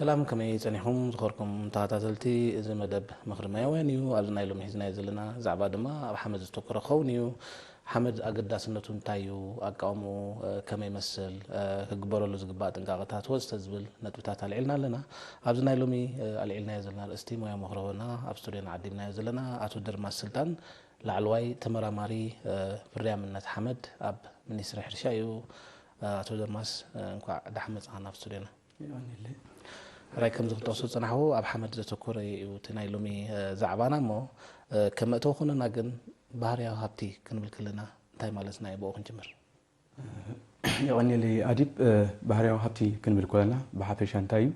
ሰላም፣ ከመይ ጸኒሕኩም ዝኸርኩም ተኸታተልቲ? እዚ መደብ ምኽሪ ማያውያን እዩ። ኣብዚ ናይ ሎሚ ሒዝናዮ ዘለና ዛዕባ ድማ ኣብ ሓመድ ዘተኮረ ክኸውን እዩ። ሓመድ ኣገዳስነቱ እንታይ እዩ? ኣቃውምኡ፣ እ፣ ከመይ ይመስል? እ፣ ክግበረሉ ዝግባእ ጥንቃቐታት ወዘተ ዝብል ነጥብታት ኣልዒልና ኣለና። ኣብዚ ናይ ሎሚ፣ እ፣ ኣልዒልናዮ ዘለና ኣርእስቲ ሞያ መኽረቦና ኣብ ስቱድዮና ዓዲምናዮ ዘለና ኣቶ ድርማስ ስልጣን፣ ላዕለዋይ ተመራማሪ፣ እ፣ ፍርያምነት ሓመድ ኣብ ሚኒስትሪ ሕርሻ እዩ። እ፣ ኣቶ ድርማስ፣ እ፣ እንኳዕ ደሓን መጻኻ ናብ ስቱድዮና። የቐንየለይ። ሕራይ፣ ከም ዝኽጠቕሶ ዝጸናሕዎ ኣብ ሓመድ ዘተኮረ እዩ እቲ ናይ ሎሚ፣ እ፣ ዛዕባና እሞ፣ እ፣ ከም መእተዊ ኮነና ግን ባህርያዊ ሃብቲ ክንብል ከለና እንታይ ማለትና እዩ? ብኡ ክንጅምር። የቐንየለይ ኣዲብ። እ፣ ባህርያዊ ሃብቲ ክንብል ከለና ብሓፈሻ እንታይ እዩ?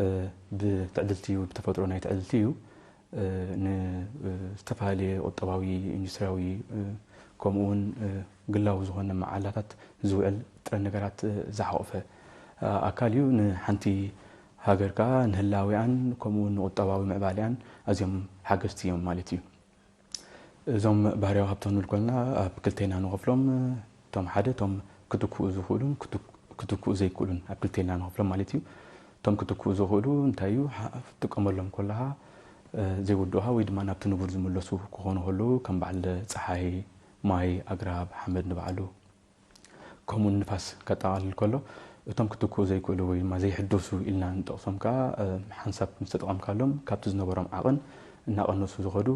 እ፣ ብትዕድልቲ እዩ፣ ብተፈጥሮ ናይ ትዕድልቲ እዩ። እ፣ ን-፣ እ፣ ዝተፈላለየ ቁጠባዊ፣ ኢንዱስትሪያዊ፣ እ፣ ከምኡ እውን፣ እ፣ ግላዊ ዝኾነ መዓላታት ዝውዕል ጥረ ነገራት፣ እ፣ ዝሓቖፈ፣ እ፣ ኣካል እዩ። ንሓንቲ ሃገር ከኣ ንህላዊኣን ከምኡ እውን ንቁጠባዊ ምዕባሊኣን ኣዝዮም ሓገዝቲ እዮም ማለት እዩ። እዞም ባህርያዊ ሃብቲ ክንብል ከለና ኣብ ክልተ ኢና ንኸፍሎም። እቶም ሓደ እቶም ክትክኡ ዝኽእሉን ክትክ-፣ ክትክኡ ዘይክእሉን ኣብ ክልተ ኢና ንኸፍሎም ማለት እዩ። እቶም ክትክኡ ዝኽእሉ እንታይ እዩ? ሓ-፣ ክትጥቀመሎም ከለኻ፣ እ፣ ዘይውድኡኻ ወይ ድማ ናብቲ ንቡር ዝምለሱ ክኾኑ ከለዉ፣ ከም በዓል ጸሓይ፣ ማይ፣ ኣግራብ፣ ሓመድ ንባዕሉ፣ ከምኡ ንፋስ ከጠቓልል ከሎ፣ እቶም ክትክኡ ዘይክእሉ ወይ ድማ ዘይሕደሱ ኢልና ንጠቕሶም ከኣ፣ እ፣ ሓንሳብ ምስ ተጠቐምካሎም ካብቲ ዝነበሮም ዓቐን እናቐነሱ ዝኸዱ፣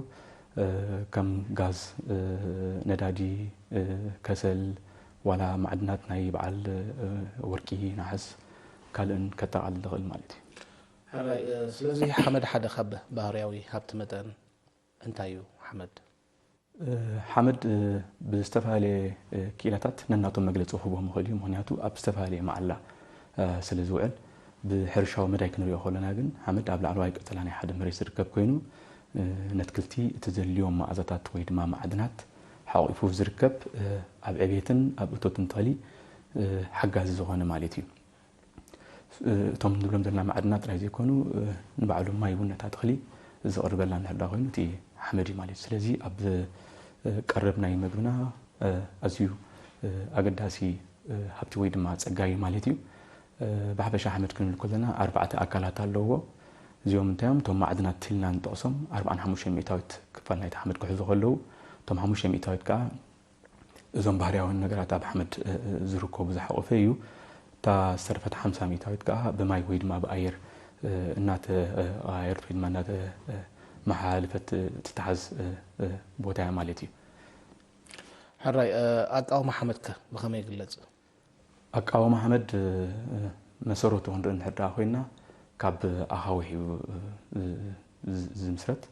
እ፣ ከም ጋዝ፣ እ፣ ነዳዲ፣ እ፣ ከሰል፣ ዋላ ማዕድናት ናይ በዓል፣ እ፣ ወርቂ፣ ነሓስ፣ ካልእን ከጠቓልል ዝኽእል ማለት እዩ። ሕራይ፣ እ፣ ስለዚ ሓመድ ሓደ ካብ ባህርያዊ ሃብቲ መጠን እንታይ እዩ? ሓመድ እ፣ ሓመድ፣ እ፣ ብዝተፈላለየ፣ እ፣ ክኢላታት ነናቶም መግለጺ ክህቦም ይኽእል እዩ። ምኽንያቱ ኣብ ዝተፈላለየ መዓላ፣ እ፣ ስለ ዝውዕል፣ ብሕርሻዊ መዳይ ክንሪኦ ከለና ግን ሓመድ ኣብ ላዕለዋይ ቀጸላ ናይ ሓደ መሬት ዝርከብ ኮይኑ፣ እ፣ ነትክልቲ እቲ ዘድልዮም መኣዛታት ወይ ድማ ማዕድናት ሓቑፉ ዝርከብ፣ እ፣ ኣብ ዕቤትን ኣብ እቶትን ተኽሊ፣ እ፣ ሓጋዚ ዝኾነ ማለት እዩ። እቶም ንብሎም ዘለና ማዕድናት ጥራይ ዘይኮኑ፣ ንባዕሉ ማይ እውን ነታ ተኽሊ ዝቕርበላ እንድሕር ደኣ ኮይኑ እቲ ሓመድ እዩ ማለት እዩ። ስለዚ ኣብ ቀረብ ናይ መግብና ኣዝዩ ኣገዳሲ ሃብቲ ወይ ድማ ጸጋ እዩ ማለት እዩ። ብሓፈሻ ሓመድ ክንብል ከለና ኣርባዕተ ኣካላት ኣለዎ። እዚኦም እንታይ እዮም? እቶም ማዕድናት ኢልና ንጠቕሶም ኣርብዓን ሓሙሽተን ሚእታዊት ክፋል ናይቲ ሓመድ ክሕዙ ከለዉ፣ እቶም ሓሙሽተ ሚእታዊት ከኣ እዞም ባህርያውያን ነገራት ኣብ ሓመድ፣ እ፣ እ፣ ዝርከቡ ዝሓቖፈ እዩ። እታ ዝተረፈት ሓምሳ ሚእታዊት ከኣ ብማይ ወይ ድማ ብኣየር፣ እ፣ እናተቐያየረት ወይ ድማ እናተመሓላለፈት፣ እ፣ እትተሓዝ፣ እ፣ እ፣ ቦታ እያ ማለት እዩ። ሕራይ፣ እ፣ ኣቃውማ ሓመድከ ብኸመይ ይግለጽ? ኣቃውማ ሓመድ፣ እ፣ መሰረቱ ክንርኢ እንድሕር ደኣ ኮይንና፣ ካብ ኣኻውሕ እዩ፣ እ፣ እ፣ ዝ-፣ ዝምስረት።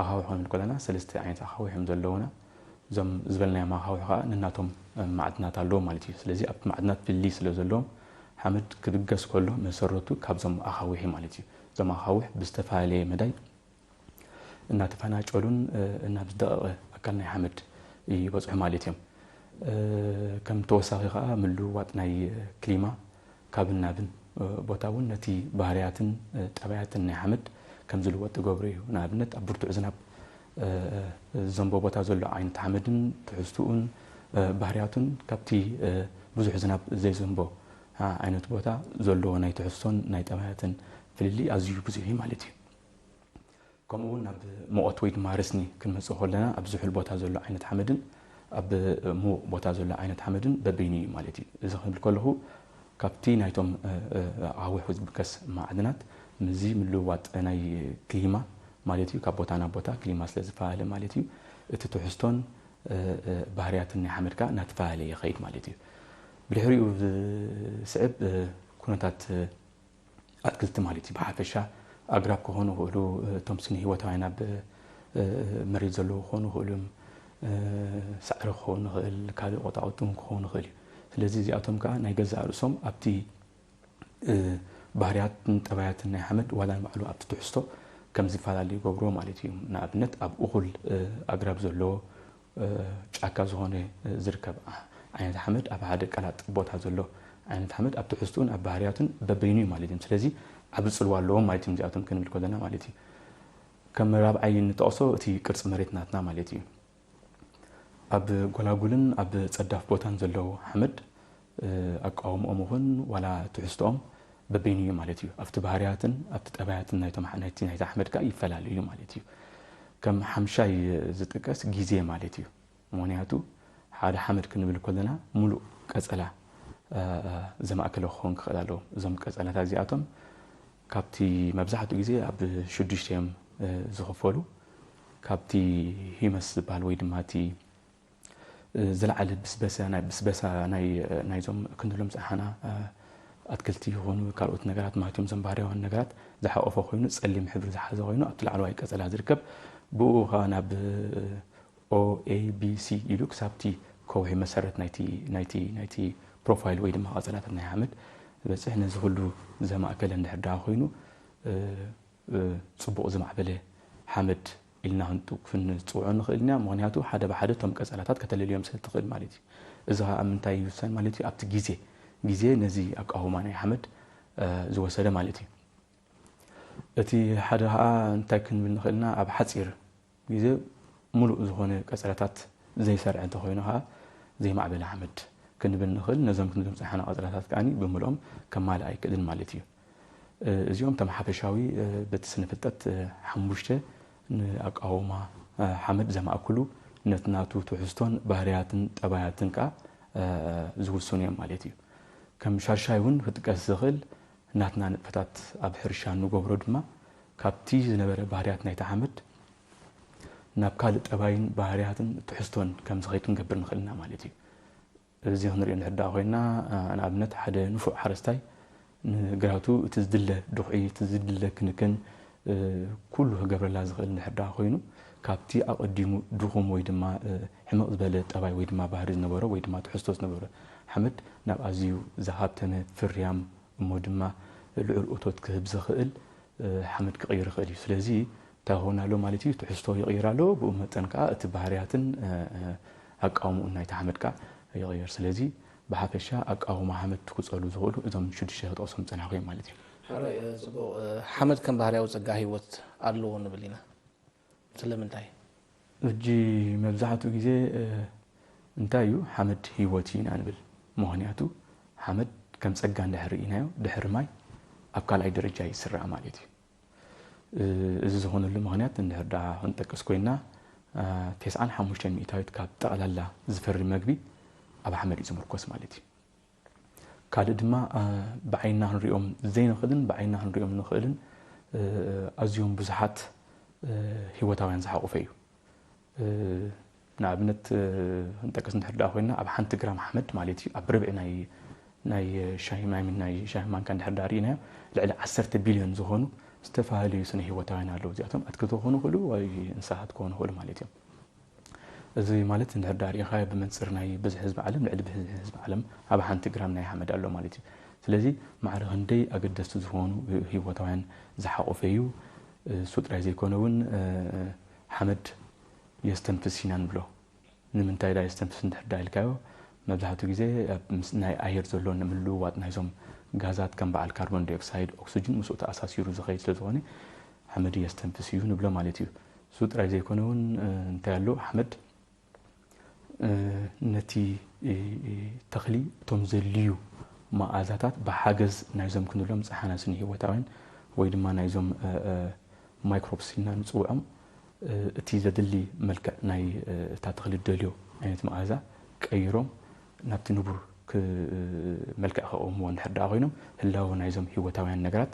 ኣኻውሕ ክንብል ከለና ሰለስተ ዓይነት ኣኻውሕ እዮም ዘለውና። እዞም ዝበልናዮም ኣኻውሕ ከኣ ነናቶም፣ እ፣ ማዕድናት ኣለዎም ማለት እዩ። ስለዚ ኣብቲ ማዕድናት ፍልልይ ስለ ዘለዎም ሓመድ ክብገስ ከሎ መሰረቱ ካብዞም ኣኻውሕ እዩ ማለት እዩ። እዞም ኣኻውሕ ብዝተፈላለየ መዳይ እናተፈናጨሉን፣ እ፣ እናብ ዝደቐቐ ኣካል ናይ ሓመድ ይበጽሑ ማለት እዮም። እ፣ ከም ተወሳኺ ከኣ ምልውዋጥ ናይ ክሊማ ካብን ናብን፣ እ፣ ቦታ እውን ነቲ ባህርያትን፣ እ፣ ጠባያትን ናይ ሓመድ ከም ዝልወጥ ዝገብሮ እዩ። ንኣብነት ኣብ ብርቱዕ ዝናብ፣ እ፣ ዝዘንቦ ቦታ ዘሎ ዓይነት ሓመድን ትሕዝትኡን፣ እ፣ ባህርያቱን ካብቲ፣ እ፣ ብዙሕ ዝናብ ዘይዘንቦ፣ እ፣ ዓይነት ቦታ ዘለዎ ናይ ትሕዝቶን ናይ ጠባያትን ፍልልይ ኣዝዩ ብዙሕ እዩ ማለት እዩ። ከምኡ እውን ናብ ሙቐት ወይ ድማ ረስኒ ክንመጽእ ከለና፣ ኣብ ዝሑል ቦታ ዘሎ ዓይነት ሓመድን ኣብ ምዉቕ ቦታ ዘሎ ዓይነት ሓመድን በበይኑ እዩ ማለት እዩ። እዚ ክንብል ከለኹ፣ ካብቲ ናይቶም፣ እ፣ እ፣ ኣኻውሕ ዝብገስ ማዕድናት ምስዚ ምልውዋጥ ናይ ክሊማ ማለት እዩ፣ ካብ ቦታ ናብ ቦታ ክሊማ ስለ ዝፈላለ ማለት እዩ፣ እቲ ትሕዝቶን፣ እ፣ እ፣ ባህርያትን ናይ ሓመድ ከኣ እናተፈላለየ ይኸይድ ማለት እዩ። ብድሕሪኡ ዝስዕብ፣ እ፣ ኩነታት፣ እ፣ ኣትክልቲ ማለት እዩ። ብሓፈሻ ኣግራብ ክኾኑ ይኽእሉ፣ እቶም ስነ ህይወታውያን ኣብ፣ እ፣ መሬት ዘለዉ ክኾኑ ይኽእሉ እዮም። እ፣ ሳዕሪ ክኸውን ይኽእል፣ ካልእ ቆጣቁጥ እውን ክኸውን ይኽእል እዩ። ስለዚ እዚኣቶም ከኣ ናይ ገዛእ ርእሶም ኣብቲ፣ እ፣ ባህርያትን ጠባያትን ናይ ሓመድ ዋላ ንባዕሉ ኣብቲ ትሕዝቶ ከም ዝፈላለ ይገብሮ ማለት እዩ። ንኣብነት ኣብ እኹል፣ እ፣ ኣግራብ ዘለዎ እ፣ ጫካ ዝኾነ፣ እ፣ ዝርከብ ዓ-፣ ዓይነት ሓመድ ኣብ ሓደ ቀላጥ ቦታ ዘሎ ዓይነት ሓመድ ኣብ ትሕዝትኡን ኣብ ባህርያቱን በበይኑ እዩ ማለት እዩ። ስለዚ ዓቢ ጽልዋ ኣለዎም ማለት እዮም እዚኣቶም ክንብል ከለና ማለት እዩ። ከም ራብዓይ እንጠቕሶ እቲ ቅርጺ መሬት ናትና ማለት እዩ። ኣብ ጎላጉልን ኣብ ጸዳፍ ቦታን ዘለዉ ሓመድ፣ እ፣ ኣቃውምኦም ይኹን ዋላ ትሕዝትኦም በበይኑ እዩ ማለት እዩ። ኣብቲ ባህርያትን ኣብቲ ጠባያትን ናይቶም ሓ-፣ ናይቲ፣ ናይቲ ሓመድ ከኣ ይፈላለ እዩ ማለት እዩ። ከም ሓምሻይ ዝጥቀስ ግዜ ማለት እዩ። ምኽንያቱ ሓደ ሓመድ ክንብል ከለና ሙሉእ ቀጸላ፣ እ፣ እ፣ ዘማእከለ ክኸውን ክኽእል ኣለዎ። እዞም ቀጸላታት እዚኣቶም ካብቲ መብዛሕትኡ ግዜ ኣብ ሽዱሽተ እዮም፣ እ፣ ዝኽፈሉ። ካብቲ ሂመስ ዝበሃል ወይ ድማ እቲ፣ እ፣ ዝለዓለ ብስበሳ፣ ናይ ብስበሳ ናይ፣ ናይዞም ክንብሎም ዝጸሓና፣ እ፣ ኣትክልቲ ይኹኑ ካልኦት ነገራት ማለት እዮም። እዞም ባህርያውያን ነገራት ዝሓቆፈ ኮይኑ፣ ጸሊም ሕብሪ ዝሓዘ ኮይኑ፣ ኣብቲ ላዕለዋይ ቀጸላ ዝርከብ፣ ብኡ ኸኣ ናብ፣ እ፣ ኦ፣ ኤ፣ ቢ፣ ሲ ኢሉ ክሳብቲ ከውሒ መሰረት ናይቲ፣ ናይቲ፣ ናይቲ ፕሮፋይል ወይ ድማ ቀጸላታት ናይ ሓመድ ዝበጽሕ፣ ነዚ ኩሉ ዘማእከለ እንድሕር ደኣ ኮይኑ፣ እ፣ እ፣ ጽቡቕ ዝማዕበለ ሓመድ ኢልና ክንጡ-፣ ክንጽውዖ ንኽእል ኢና። ምኽንያቱ ሓደ ብሓደ እቶም ቀጸላታት ከተለልዮም ስለ ትኽእል ማለት እዩ። እዚ ኸኣ ኣብ ምንታይ ይውሰን ማለት እዩ? ኣብቲ ግዜ፣ ግዜ ነዚ ኣቃውማ ናይ ሓመድ፣ እ፣ ዝወሰደ ማለት እዩ። እቲ ሓደ ኸኣ እንታይ ክንብል ንኽእል ኢና? ኣብ ሓጺር ግዜ ሙሉእ ዝኾነ ቀጸላታት ዘይሰርዐ እንተኾይኑ ኸኣ ዘይማዕበለ ሓመድ ክንብል ንኽእል። ነዞም ክንብሎም ዝጸሓና ቀጸላታት ከኣ ብምልኦም ከማልእ ኣይክእልን ማለት እዩ። እ፣ እዚኦም እቶም ሓፈሻዊ፣ እ፣ በቲ ስነ ፍልጠት፣ እ፣ ሓሙሽተ ንኣቃውማ፣ እ፣ ሓመድ ዘማእክሉ ነቲ ናቱ ትሕዝቶን ባህርያትን ጠባያትን ከኣ፣ እ፣ ዝውስኑ እዮም ማለት እዩ። ከም ሻድሻይ እውን ክጥቀስ ዝኽእል ናትና ንጥፈታት ኣብ ሕርሻ እንገብሮ ድማ ካብቲ ዝነበረ ባህርያት ናይቲ ሓመድ ናብ ካልእ ጠባይን ባህርያትን ትሕዝቶን ከም ዝኸይድ ክንገብር ንኽእል ኢና ማለት እዩ። እዚ ክንሪኦ እንድሕር ደኣ ኮይና፣ እ፣ ንኣብነት ሓደ ንፉዕ ሓረስታይ ንግራቱ እቲ ዝድለ ድኹዒ፣ እቲ ዝድለ ክንክን፣ እ፣ ኩሉ ክገብረላ ዝኽእል እንድሕር ደኣ ኮይኑ፣ ካብቲ ኣቐዲሙ ድኹም ወይ ድማ፣ እ፣ ሕምቕ ዝበለ ጠባይ ወይ ድማ ባህሪ ዝነበሮ ወይ ድማ ትሕዝቶ ዝነበሮ ሓመድ ናብ ኣዝዩ ዝሃብተመ፣ ፍርያም፣ እሞ ድማ ልዑል እቶት ክህብ ዝኽእል፣ እ፣ ሓመድ ክቕይር ይኽእል እዩ። ስለዚ እንታይ ክኸውን ኣሎ ማለት እዩ? ትሕዝቶ ይቕይር ኣሎ፣ ብኡ መጠን ከኣ እቲ ባህርያትን፣ እ፣ እ፣ ኣቃውምኡን ናይቲ ሓመድ ከኣ ይቕየር። ስለዚ ብሓፈሻ ኣቃውማ ሓመድ ክጸሉ ዝኽእሉ እዞም ሽዱሽተ ክጠቕሶም ዝጸናሕኩ እዮም ማለት እዩ። ሕራይ፣ እ፣ ጽቡቕ። እ፣ ሓመድ ከም ባህርያዊ ጸጋ ህይወት ኣለዎ ንብል ኢና። ስለምንታይ? ሕጂ መብዛሕትኡ ግዜ፣ እ፣ እንታይ እዩ ሓመድ ህይወት እዩ ኢና ንብል። ምኽንያቱ ሓመድ ከም ጸጋ እንድሕር ርኢናዮ፣ ድሕሪ ማይ ኣብ ካልኣይ ደረጃ ይስራዕ ማለት እዩ። እ፣ እዚ ዝኾነሉ ምኽንያት እንድሕር ደኣ ክንጠቅስ ኮይና፣ እ፣ ተስዓን ሓሙሽተን ሚእታዊት ካብ ጠቕላላ ዝፈሪ መግቢ ኣብ ሓመድ እዩ ዝምርኮስ ማለት እዩ። ካልእ ድማ፣ እ፣ ብዓይንና ክንሪኦም ዘይንኽእልን ብዓይንና ክንሪኦም ንኽእልን፣ እ፣ ኣዝዮም ብዙሓት፣ እ፣ ህይወታውያን ዝሓቖፈ እዩ። እ፣ ንኣብነት፣ እ፣ ክንጠቅስ እንድሕር ደኣ ኮይና፣ ኣብ ሓንቲ ግራም ሓመድ ማለት እዩ፣ ኣብ ርብዒ ናይ፣ ናይ ሻሂ ማይ፣ ናይ ሻሂ ማንካ እንድሕር ደኣ ርኢናዮ፣ ልዕሊ ዓሰርተ ቢልዮን ዝኾኑ ዝተፈላለዩ ስነ ህይወታውያን ኣለዉ። እዚኣቶም ኣትክልቲ ክኾኑ ይኽእሉ ወይ እንስሳታት ክኾኑ ይኽእሉ ማለት እዮም። እዚ ማለት እንድሕር ደኣ ርኢኻዮ ብመንጽር ናይ ብዝሒ ህዝቢ ዓለም፣ ልዕሊ ብዝሒ ህዝቢ ዓለም ኣብ ሓንቲ ግራም ናይ ሓመድ ኣሎ ማለት እዩ። ስለዚ ማዕረ ክንደይ ኣገደስቲ ዝኾኑ ህይወታውያን ዝሓቖፈ እዩ። እሱ ጥራይ ዘይኮነ እውን፣ እ፣ ሓመድ የስተንፍስ ኢና ንብሎ። ንምንታይ ደኣ የስተንፍስ እንድሕር ደኣ ኢልካዮ፣ መብዛሕትኡ ግዜ ኣብ ምስ ናይ ኣየር ዘሎ ንምልውዋጥ ናይዞም ጋዛት ከም በዓል ካርቦን ዳይኦክሳይድ፣ ኦክስጅን ምስኡ ተኣሳሲሩ ዝኸይድ ስለ ዝኾነ ሓመድ የስተንፍስ እዩ ንብሎ ማለት እዩ። እሱ ጥራይ ዘይኮነ እውን፣ እ፣ እንታይ ኣሎ፣ ሓመድ፣ እ፣ ነቲ፣ እ፣ እ፣ ተኽሊ እቶም ዘድልዩ መኣዛታት ብሓገዝ ናይዞም ክንብሎም ዝጸሓና ስነ ህይወታውያን ወይ ድማ ናይዞም፣ እ፣ እ፣ ማይክሮብስ ኢልና ንጽውዖም፣ እ፣ እቲ ዘድሊ መልክዕ ናይ፣ እ፣ እታ ተኽሊ እትደልዮ ዓይነት መኣዛ ቀይሮም ናብቲ ንቡር ክ-፣ መልክዕ ከቕውምዎ እንድሕር ደኣ ኮይኖም፣ ህላወ ናይዞም ህይወታውያን ነገራት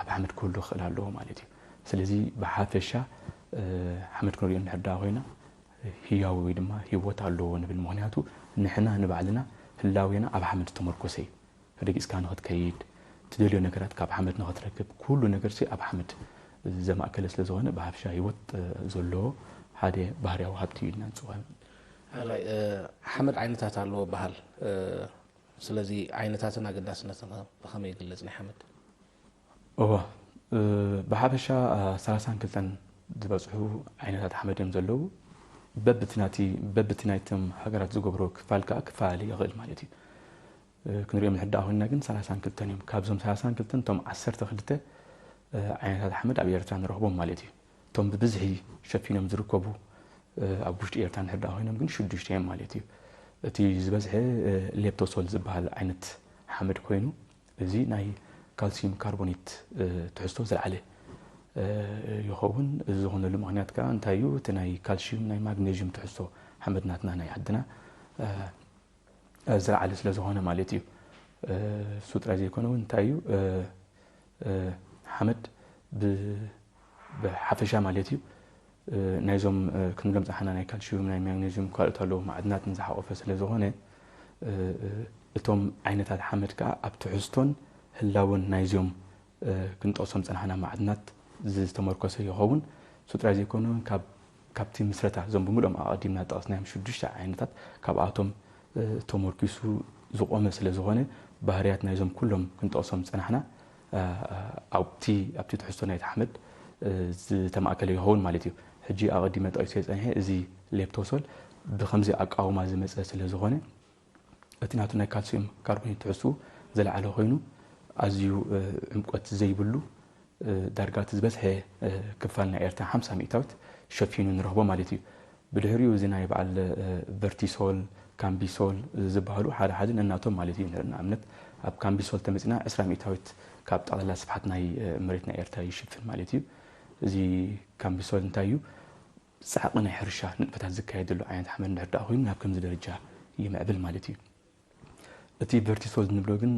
ኣብ ሓመድ ክህሉ ክኽእል ኣለዎ ማለት እዩ። ስለዚ ብሓፈሻ፣ እ፣ ሓመድ ክንሪኦ እንድሕር ደኣ ኮይና፣ ህያው ወይ ድማ ህይወት ኣለዎ ንብል። ምኽንያቱ ንሕና ንባዕልና ህላዌና ኣብ ሓመድ ዝተመርኮሰ እዩ። ረጊጽካ ንኽትከይድ፣ ትደልዮ ነገራት ካብ ሓመድ ንኽትረክብ፣ ኩሉ ነገርሲ ኣብ ሓመድ ዘማእከለ ስለ ዝኾነ፣ ብሓፈሻ ህይወት፣ እ፣ ዘለዎ ሓደ ባህርያዊ ሃብቲ እዩ ኢልና ንጽውዖ። ሕራይ፣ እ፣ ሓመድ ዓይነታት ኣለዎ በሃል። እ፣ ስለዚ ዓይነታትን ኣገዳስነትን ኸ ብኸመይ ይግለጽ ናይ ሓመድ? እወ፣ እ፣ ብሓፈሻ፣ እ፣ ሰላሳን ክልተን ዝበጽሑ ዓይነታት ሓመድ እዮም ዘለዉ። በብቲ ናቲ፣ በብቲ ናይቶም ሃገራት ዝገብሮ ክፋል ከኣ ክፈላለ ይኽእል ማለት እዩ። እ፣ ክንሪኦም እንድሕር ደኣ ኮይንና ግን ሰላሳን ክልተን እዮም። ካብዞም ሰላሳን ክልተን እቶም ዓሰርተ ክልተ፣ እ፣ ዓይነታት ሓመድ ኣብ ኤርትራ ንረኽቦም ማለት እዩ። እቶም ብብዝሒ ሸፊኖም ዝርከቡ፣ እ፣ ኣብ ውሽጢ ኤርትራ እንድሕር ደኣ ኮይኖም ግን ሽዱሽተ እዮም ማለት እዩ። እቲ ዝበዝሐ፣ እ፣ ሌፕቶሶል ዝበሃል ዓይነት ሓመድ ኮይኑ፣ እዚ ናይ ካልሲዩም ካርቦኔት ትሕዝቶ ዝለዓለ ይኸውን። እዚ ዝኾነሉ ምኽንያት ከዓ እንታይ እዩ? እቲ ናይ ካልሲዩም ናይ ማግኔዥም ትሕዝቶ ሓመድ ናትና ናይ ዓድና ዝለዓለ ስለ ዝኾነ ማለት እዩ። እሱ ጥራይ ዘይኮነ እውን እንታይ እዩ? ሓመድ ብሓፈሻ ማለት እዩ ናይዞም ክንብሎም ፀሓና ናይ ካልሽዩም ናይ ማግኔዥም ካልኦት ኣለዉ ማዕድናት ንዝሓቆፈ ስለ ዝኾነ እቶም ዓይነታት ሓመድ ከዓ ኣብ ትሕዝቶን ህላውን ናይዚኦም ክንጠቕሶም ፀናሕና ማዕድናት ዝተመርኮሰ ይኸውን። እሱ ጥራይ ዘይኮነ ካብቲ ምስረታ እዞም ብምልኦም ኣቐዲምና ጠቐስናዮም ሽዱሽተ ዓይነታት ካብኣቶም ተመርኪሱ ዝቆመ ስለ ዝኾነ ባህርያት ናይዞም ኩሎም ክንጠቕሶም ዝፀናሕና ኣብቲ ኣብቲ ትሕዝቶ ናይቲ ሓመድ ዝተማእከለ ይኸውን ማለት እዩ። ሕጂ ኣቐዲመ ጠቒሰ ፀኒሐ እዚ leptosol ብከምዚ ኣቃውማ ዝመፀ ስለ ዝኾነ እቲ ናቱ ናይ ካልሲየም ካርቦኔት ትሕዝትኡ ዝለዓለ ኮይኑ ኣዝዩ ዕምቆት ዘይብሉ ዳርጋ እቲ ዝበዝሐ ክፋል ናይ ኤርትራ ሓምሳ ሚእታዊት ሸፊኑ ንረኽቦ ማለት እዩ። ብድሕሪኡ እዚ ናይ በዓል vertisol፣ cambisol ዝበሃሉ ሓደ ሓደ ነናቶም ማለት እዩ። ንኣብነት ኣብ cambisol ተመፂና ዕስራ ሚእታዊት ካብ ጠቕላላ ስፍሓት ናይ መሬት ናይ ኤርትራ ይሽፍን ማለት እዩ። እዚ cambisol እንታይ እዩ? ፃዕቂ ናይ ሕርሻ ንጥፈታት ዝካየደሉ ዓይነት ሓመድ እንድሕር ደኣ ኮይኑ ናብ ከምዚ ደረጃ ይምዕብል ማለት እዩ። እቲ vertisol እንብሎ ግን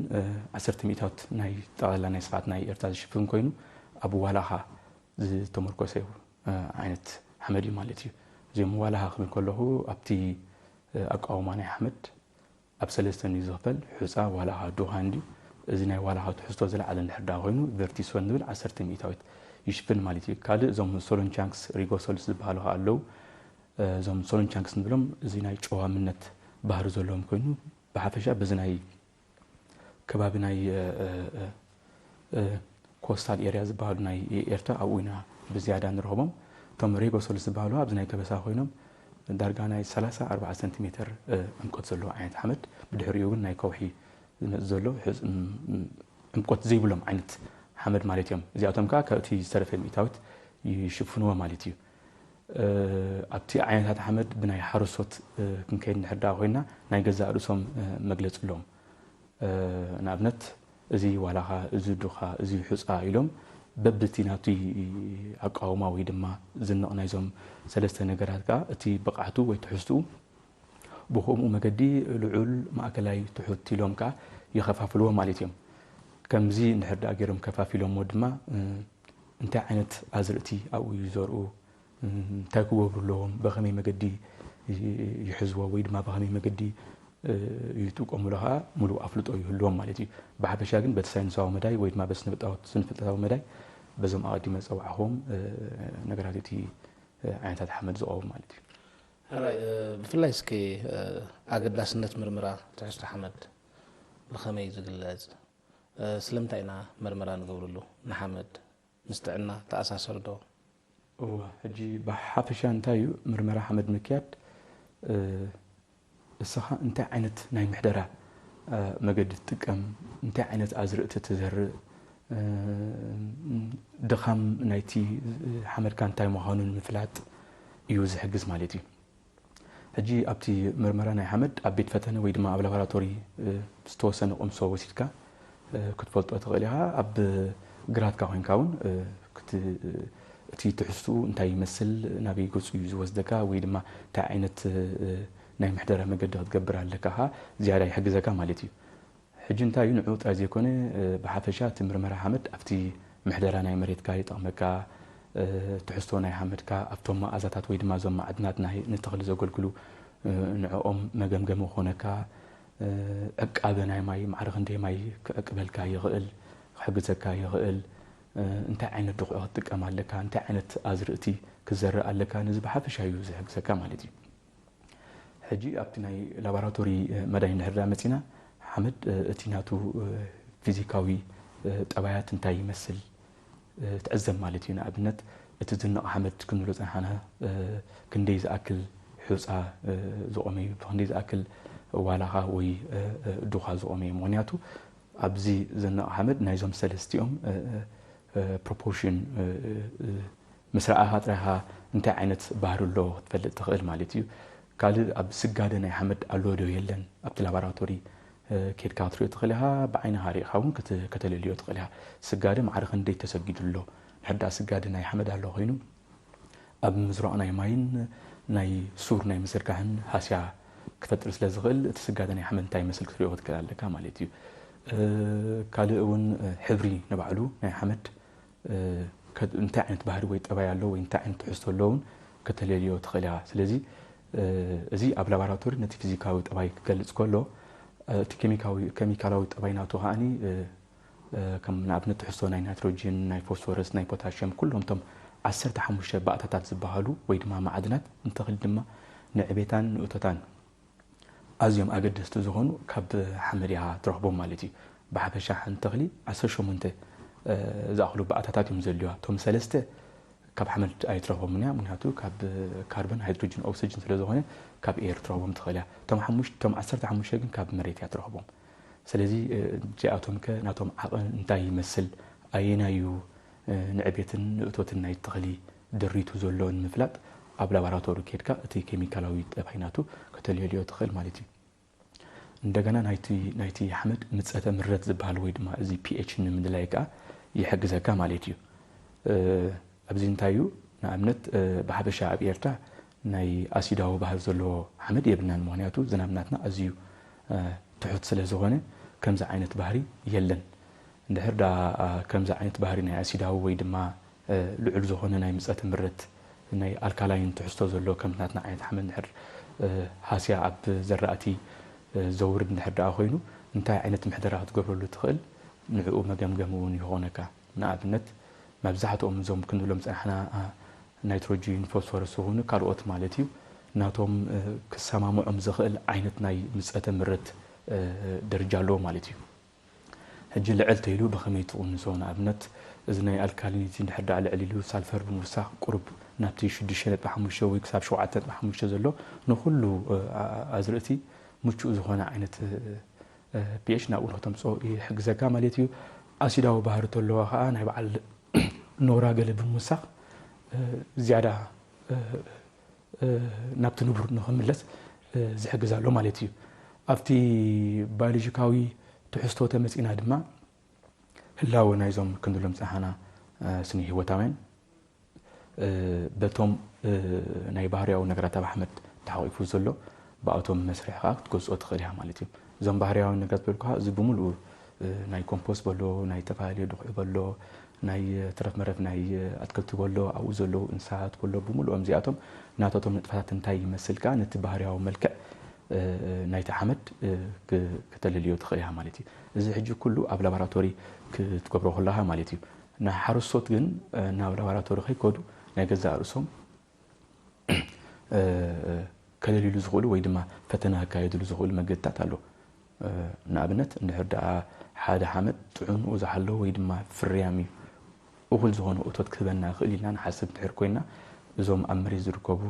ዓሰርተ ሚእታዊት ናይ ጠቕላላ ናይ ስፍሓት ናይ ኤርትራ ዝሽፍን ኮይኑ ኣብ ዋላኻ ዝተመርኮሰ ዓይነት ሓመድ እዩ ማለት እዩ። እዚኦም ዋላኻ ክብል ከለኹ ኣብቲ ኣቃውማ ናይ ሓመድ ኣብ ሰለስተ እዩ ዝኽፈል። ሑፃ፣ ዋላኻ፣ ዱኻ እንድዩ። እዚ ናይ ዋላኻ ትሕዝቶ ዝለዓለ እንድሕር ደኣ ኮይኑ vertisol ንብል ዓሰርተ ሚእታዊት ይሽፍን ማለት እዩ። ካልእ እዞም solonchunks፣ rigosols ዝበሃሉ ከዓ ኣለዉ። እዞም solonchunks ንብሎም እዚ ናይ ጨዋምነት ባህሪ ዘለዎም ኮይኑ ብሓፈሻ በዚ ናይ ከባቢ ናይ coastal area ዝበሃሉ ናይ ኤርትራ ኣብኡ ኢና ብዝያዳ ንረኽቦም። እቶም rigosols ዝበሃሉ ኣብዚ ናይ ከበሳ ኮይኖም ዳርጋ ናይ ሰላሳ ኣርባዓ ሰንቲሜተር ዕምቆት ዘለዎ ዓይነት ሓመድ፣ ብድሕሪኡ ግን ናይ ከውሒ ዝመፅእ ዘሎ ዕምቆት ዘይብሎም ዓይነት ሓመድ ማለት እዮም። እዚኣቶም ከዓ ካብቲ ዝተረፈ ሚእታዊት ይሽፍንዎ ማለት እዩ። ኣብቲ ዓይነታት ሓመድ ብናይ ሓረስቶት ክንከይድ እንድሕር ደኣ ኮይና ናይ ገዛእ ርእሶም መግለፂ ኣለዎም። ንኣብነት እዚ ዋላኻ፣ እዚ ዱኻ፣ እዚ ሑፃ ኢሎም በብቲ ናቱይ ኣቃውማ ወይ ድማ ዝንቕ ናይዞም ሰለስተ ነገራት ከዓ እቲ ብቕዓቱ ወይ ትሕዝትኡ ብኸምኡ መገዲ ልዑል፣ ማእከላይ፣ ትሑት ኢሎም ከዓ ይኸፋፍልዎ ማለት እዮም። ከምዚ እንድሕር ደኣ ገይሮም ከፋፊሎሞ ድማ እንታይ ዓይነት ኣዝርእቲ ኣብኡ ይዘርኡ፣ እንታይ ክገብሩ ኣለዎም፣ ብኸመይ መገዲ ይሕዝዎ ወይ ድማ ብኸመይ መገዲ ይጥቀሙሉ ከዓ ሙሉእ ኣፍልጦ ይህልዎም ማለት እዩ። ብሓፈሻ ግን በቲ ሳይንሳዊ መዳይ ወይ ድማ በቲ ስነፍልጠታዊ መዳይ በዞም ኣቐዲመ ዝፀዋዕኹዎም ነገራት እቲ ዓይነታት ሓመድ ዝቐውም ማለት እዩ። ሕራይ ብፍላይ እስኪ ኣገዳስነት ምርምራ ትሕዝቶ ሓመድ ብኸመይ እዩ ዝግለፅ? ስለምንታይ ኢና መርመራ ንገብርሉ? ንሓመድ ምስ ጥዕና ተኣሳሰር ዶ? እወ፣ ሕጂ ብሓፈሻ እንታይ እዩ ምርመራ ሓመድ ምክያድ? እስኻ እንታይ ዓይነት ናይ ምሕደራ መገዲ ትጥቀም፣ እንታይ ዓይነት ኣዝርእቲ ትዘርእ፣ ድኻም ናይቲ ሓመድካ እንታይ ምዃኑ ንምፍላጥ እዩ ዝሕግዝ ማለት እዩ። ሕጂ ኣብቲ መርመራ ናይ ሓመድ ኣብ ቤት ፈተነ ወይ ድማ ኣብ ላቦራቶሪ ዝተወሰነ ቅምሶ ወሲድካ ክትፈልጦ ትኽእል ኢኻ። ኣብ ግራትካ ኮይንካ እውን እቲ ትሕዝትኡ እንታይ ይመስል፣ ናበይ ገፁ እዩ ዝወስደካ ወይ ድማ እንታይ ዓይነት ናይ ምሕደራ መገዲ ክትገብር ኣለካ ዝያዳ ይሕግዘካ ማለት እዩ። ሕጂ እንታይ እዩ ንዕኡ ጥራይ ዘይኮነ ብሓፈሻ እቲ ምርመራ ሓመድ ኣብቲ ምሕደራ ናይ መሬትካ ይጠቕመካ። ትሕዝቶ ናይ ሓመድካ ኣብቶም መኣዛታት ወይ ድማ እዞም ማዕድናት ናይ ንተኽሊ ዘገልግሉ ንዕኦም መገምገሚ ክኾነካ። ዕቃበ ናይ ማይ ማዕረ ክንደይ ማይ ክዕቅበልካ ይኽእል ክሕግዘካ ይኽእል። እንታይ ዓይነት ድኹዒ ክትጥቀም ኣለካ እንታይ ዓይነት ኣዝርእቲ ክዘርእ ኣለካ ነዚ ብሓፈሻ እዩ ዝሕግዘካ ማለት እዩ። ሕጂ ኣብቲ ናይ ላቦራቶሪ መዳይ እንድሕር ደኣ መፂና ሓመድ እቲ ናቱ ፊዚካዊ ጠባያት እንታይ ይመስል ትዕዘብ ማለት እዩ። ንኣብነት እቲ ዝንቕ ሓመድ ክንብሎ ፀንሓና ክንደይ ዝኣክል ሑፃ ዝቖመ እዩ፣ ብክንደይ ዝኣክል ዋላኻ ወይ ዱኻ ዝቖመ እዩ። ምክንያቱ ኣብዚ ዝንቕ ሓመድ ናይዞም ሰለስቲኦም proportion ምስ ረኣኻ ጥራይኻ እንታይ ዓይነት ባህሪ ኣለዎ ክትፈልጥ ትኽእል ማለት እዩ። ካልእ ኣብ ስጋደ ናይ ሓመድ ኣሎ ዶ የለን ኣብቲ ላባራቶሪ ኬድካ ክትሪኦ ትኽእል ኢኻ። ብዓይንኻ ርኢኻ እውን ከተለልዮ ትኽእል ኢኻ። ስጋደ ማዕረ ክንደይ ተሰጊዱ ኣሎ? ንሕዳ ስጋደ ናይ ሓመድ ኣሎ ኮይኑ ኣብ ምዝራቕ ናይ ማይን ናይ ሱር ናይ ምዝርጋሕን ሃስያ ክፈጥር ስለ ዝኽእል እቲ ስጋደ ናይ ሓመድ እንታይ ይመስል ክትሪኦ ክትክእል ኣለካ ማለት እዩ። ካልእ እውን ሕብሪ ንባዕሉ ናይ ሓመድ እንታይ ዓይነት ባህሪ ወይ ጠባይ ኣሎ ወይ እንታይ ዓይነት ትሕዝቶ ኣሎ እውን ከተለልዮ ትኽእል ኢኻ። ስለዚ እዚ ኣብ ላቦራቶሪ ነቲ ፊዚካዊ ጠባይ ክገልጽ ከሎ እቲ ኬሚካዊ ኬሚካላዊ ጠባይ ናቱ ከዓኒ ከም ንኣብነት ትሕዝቶ ናይ ናይትሮጅን፣ ናይ ፎስፎረስ፣ ናይ ፖታሽየም ኩሎም እቶም ዓሰርተ ሓሙሽተ ባእታታት ዝበሃሉ ወይ ድማ ማዕድናት እንተኽሊ ድማ ንዕቤታን ንእቶታን ኣዝዮም ኣገደስቲ ዝኾኑ ካብ ሓመድ ኢኻ ትረኽቦም ማለት እዩ። ብሓፈሻ ሓንቲ ተኽሊ ዓሰርተ ሸሞንተ ዝኣኽሉ ባእታታት እዮም ዘልዋ። እቶም ሰለስተ ካብ ሓመድ ኣይትረኽቦምን እያ፣ ምክንያቱ ካብ ካርበን፣ ሃይድሮጅን፣ ኦክሲጅን ስለ ዝኾነ ካብ ኤር ትረኽቦም ትኽእል እያ። እቶም ሓሙሽ- እቶም ዓሰርተ ሓሙሽተ ግን ካብ መሬት እያ ትረኽቦም። ስለዚ እዚኣቶም ከ ናቶም ዓቐን እንታይ ይመስል፣ ኣየናይ እዩ ንዕቤትን ንእቶትን ናይ ተኽሊ ድሪቱ ዘሎ ንምፍላጥ ኣብ ላባራቶሪ ኬድካ እቲ ኬሚካላዊ ጠባይ ናቱ ከተልየልዮ ትኽእል ማለት እዩ። እንደገና ናይቲ ናይቲ ሓመድ ምጸተ ምረት ዝበሃል ወይ ድማ እዚ ፒኤች ንምድላይ ከኣ ይሕግዘካ ማለት እዩ። ኣብዚ እንታይ እዩ ንኣብነት ብሓበሻ ኣብ ኤርትራ ናይ ኣሲዳዊ ባህር ዘለዎ ሓመድ የብልናን፣ ምኽንያቱ ዝናብ ናትና ኣዝዩ ትሑት ስለ ዝኾነ ከምዚ ዓይነት ባህሪ የለን። እንድሕር ደኣ ከምዚ ዓይነት ባህሪ ናይ ኣሲዳዊ ወይ ድማ ልዑል ዝኾነ ናይ ምጸተ ምረት ናይ ኣልካላይን ትሕዝቶ ዘሎ ከም ናትና ዓይነት ሓመድ እንድሕር ሃስያ ኣብ ዘራእቲ ዘውርድ እንድሕር ደኣ ኮይኑ እንታይ ዓይነት ምሕደራ ክትገብረሉ ትኽእል ንዕኡ መገምገሚ እውን ይኾነካ። ንኣብነት መብዛሕትኦም እዞም ክንብሎም ጸናሕና ናይትሮጂን፣ ፎስፎረስ ዝኾኑ ካልኦት ማለት እዩ ናቶም ክሰማምዖም ዝኽእል ዓይነት ናይ ምጸተ ምረት ደረጃ ኣለዎ ማለት እዩ። ሕጂ ልዕል ተይሉ ብኸመይ ትቕንሶ? ንኣብነት እዚ ናይ ኣልካሊኒቲ እንድሕር ደኣ ልዕል ኢሉ ሳልፈር ብምውሳኽ ቁሩብ ናብቲ ሽዱሽተ ነጥቢ ሓሙሽተ ወይ ክሳብ ሸውዓተ ነጥቢ ሓሙሽተ ዘሎ ንኹሉ ኣዝርእቲ ምቹእ ዝኾነ ዓይነት ፒኤች ናብኡ ንክተምፅኦ ይሕግዘካ ማለት እዩ። ኣሲዳዊ ባህሪ ተለዋ ከዓ ናይ በዓል ኖራ ገለ ብምውሳኽ ዝያዳ ናብቲ ንቡር ንኽምለስ ዝሕግዝ ኣሎ ማለት እዩ። ኣብቲ ባዮሎጂካዊ ትሕዝቶ ተመፂና ድማ ህላወ ናይዞም ክንድሎም ፀሓና ስነ ህይወታውያን በቶም ናይ ባህርያዊ ነገራት ኣብ ሓመድ ተሓቂፉ ዘሎ ብኣቶም መስርሕ ከዓ ክትገዝኦ ትኽእል ኢኻ ማለት እዩ። እዞም ባህርያዊ ነገራት በልኩኻ እዚ ብምሉኡ ናይ ኮምፖስት በሎ ናይ ዝተፈላለዩ ድኹዒ በሎ ናይ ተረፍ መረፍ ናይ ኣትክልቲ በሎ ኣብኡ ዘለዉ እንስሳት በሎ ብምሉኦም እዚኣቶም ናታቶም ንጥፈታት እንታይ ይመስል ከዓ ነቲ ባህርያዊ መልክዕ ናይቲ ሓመድ ከተለልዮ ትኽእል ኢኻ ማለት እዩ። እዚ ሕጂ ኩሉ ኣብ ላባራቶሪ ክትገብሮ ከለኻ ማለት እዩ። ንሓረስቶት ግን ናብ ላባራቶሪ ከይከዱ ናይ ገዛእ ርእሶም ከለልዩሉ ዝኽእሉ ወይ ድማ ፈተነ ከካየድሉ ዝኽእሉ መገድታት ኣሎ። ንኣብነት እንድሕር ደኣ ሓደ ሓመድ ጥዕንኡ ዝሓለወ ወይ ድማ ፍርያም እዩ እኹል ዝኾነ እቶት ክህበና ይኽእል ኢልና ንሓስብ እንድሕር ኮይና እዞም ኣብ መሬት ዝርከቡ